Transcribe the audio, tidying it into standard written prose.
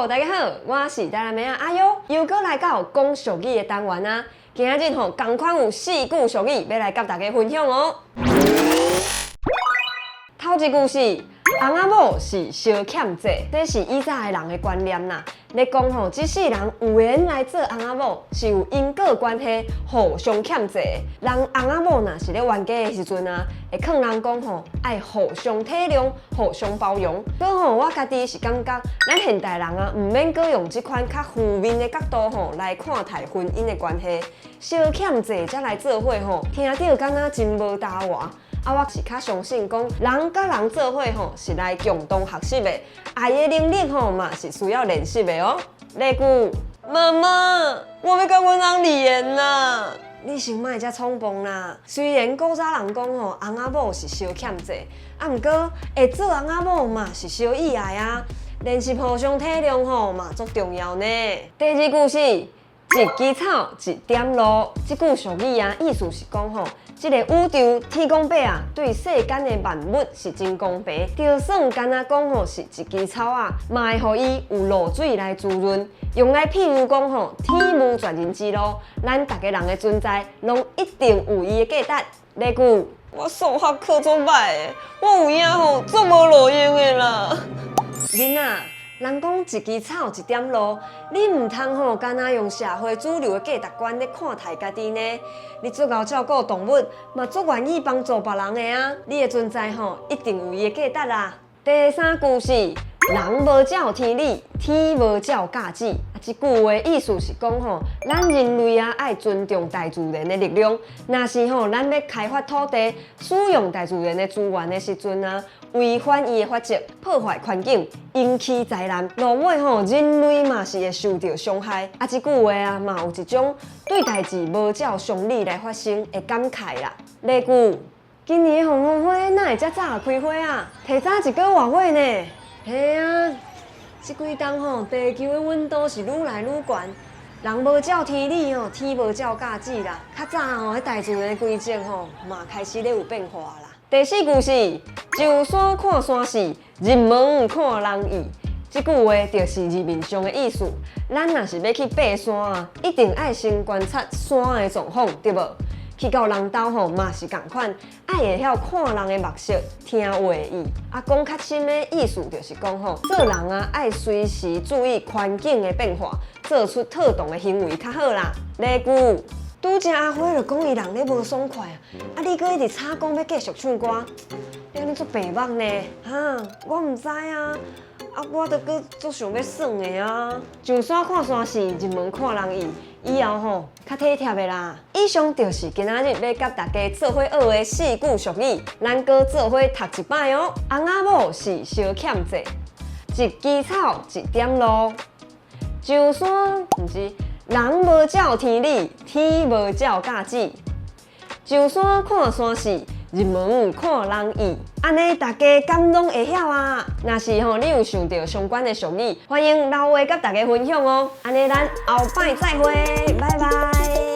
Hello，大家好，我是台南妹仔阿優，又閣來到講俗語的單元啊。今仔日吼，仝款有四句俗語欲來佮大家分享哦。頭一句是翁仔某是相欠債，這是以早的人的觀念啦。咧講吼，這世人有緣來做翁仔某，是有因果關係，互相欠債。人翁仔某若是咧冤家的時陣啊，會勸人講吼，愛互相體諒，互相包容。閣吼，我家己是感覺，咱現代人啊，毋免閣用這款較負面的角度吼來看待婚姻的關係。相欠債才來做伙吼，聽著敢若真無踏活。啊，我是較相信講，人佮人做伙吼，是來共同學習的，愛的能力吼嘛是需要練習的哦。例句，媽媽，我欲佮阮翁離緣啦！你先莫遮衝動啦。雖然古早人講吼，翁仔某是相欠債，啊，毋過會做翁仔某嘛是相意愛啊。練習互相體諒吼嘛足重要呢。第二句是一枝草，一點露。這句俗語啊，意思是講吼，這个宇宙天公伯啊，對世間的萬物是真公平。就算敢若講吼是一枝草仔，嘛會予伊有露水來滋潤。用來譬喻講吼，天無絕人之路，咱逐个人的存在，攏一定有伊的價值。例句，我數學考足䆀的，我有影吼足無路用的啦。囡仔，人講一枝草一點露，你毋通吼，敢若用社會主流的價值觀咧看待家己呢？你足𠢕照顧動物，嘛足願意幫助別人的啊！你的存在吼，一定有伊的價值啦。第三句是人無照天理，天無照甲子。啊，這句話意思是講吼，咱人類啊愛尊重大自然的力量。若是吼，咱欲開發土地，使用大自然的資源的時陣啊，違反伊的法則，破壞環境，引起災難，落尾吼，人類嘛是會受著傷害。啊，這句話啊，嘛有一種對代誌無照常理來發生的感慨啦。例句，今年的鳳凰花哪會遮早開花啊？提早一个外月呢？嘿啊，這幾冬吼，地球的溫度是愈來愈懸，人無照天理吼，天無照甲子啦。較早吼，彼大自然的規則吼，嘛開始咧有變化啦。第四句是上山看山勢，入門看人意。這句話就是字面上的意思。咱若是欲去爬山啊，一定愛先觀察山的狀況，對無？去到人兜吼嘛是仝款，愛會曉看人的目色，聽話意。啊，講較深的意思就是講吼，做人啊愛隨時注意環境的變化，做出妥當的行為較好啦。例句，拄才阿花就講伊人咧無爽快啊，啊你閣一直吵講欲繼續唱歌，你按呢足白目呢？哈，我毋知啊。啊，我都閣足想欲耍的啊！上山看山勢，入門看人意，以後吼較體貼的啦。以上就是今仔日欲佮大家做伙學的四句俗語，咱閣做伙讀一擺哦。翁仔某是相欠債，一枝草一點露，上山毋是人無照天理，天無照甲子。上山看山勢，入門看人意，按呢大家敢攏會曉啊？若是吼，你有想著相關的俗語，歡迎留話佮大家分享哦。按呢，咱後擺再會，拜拜。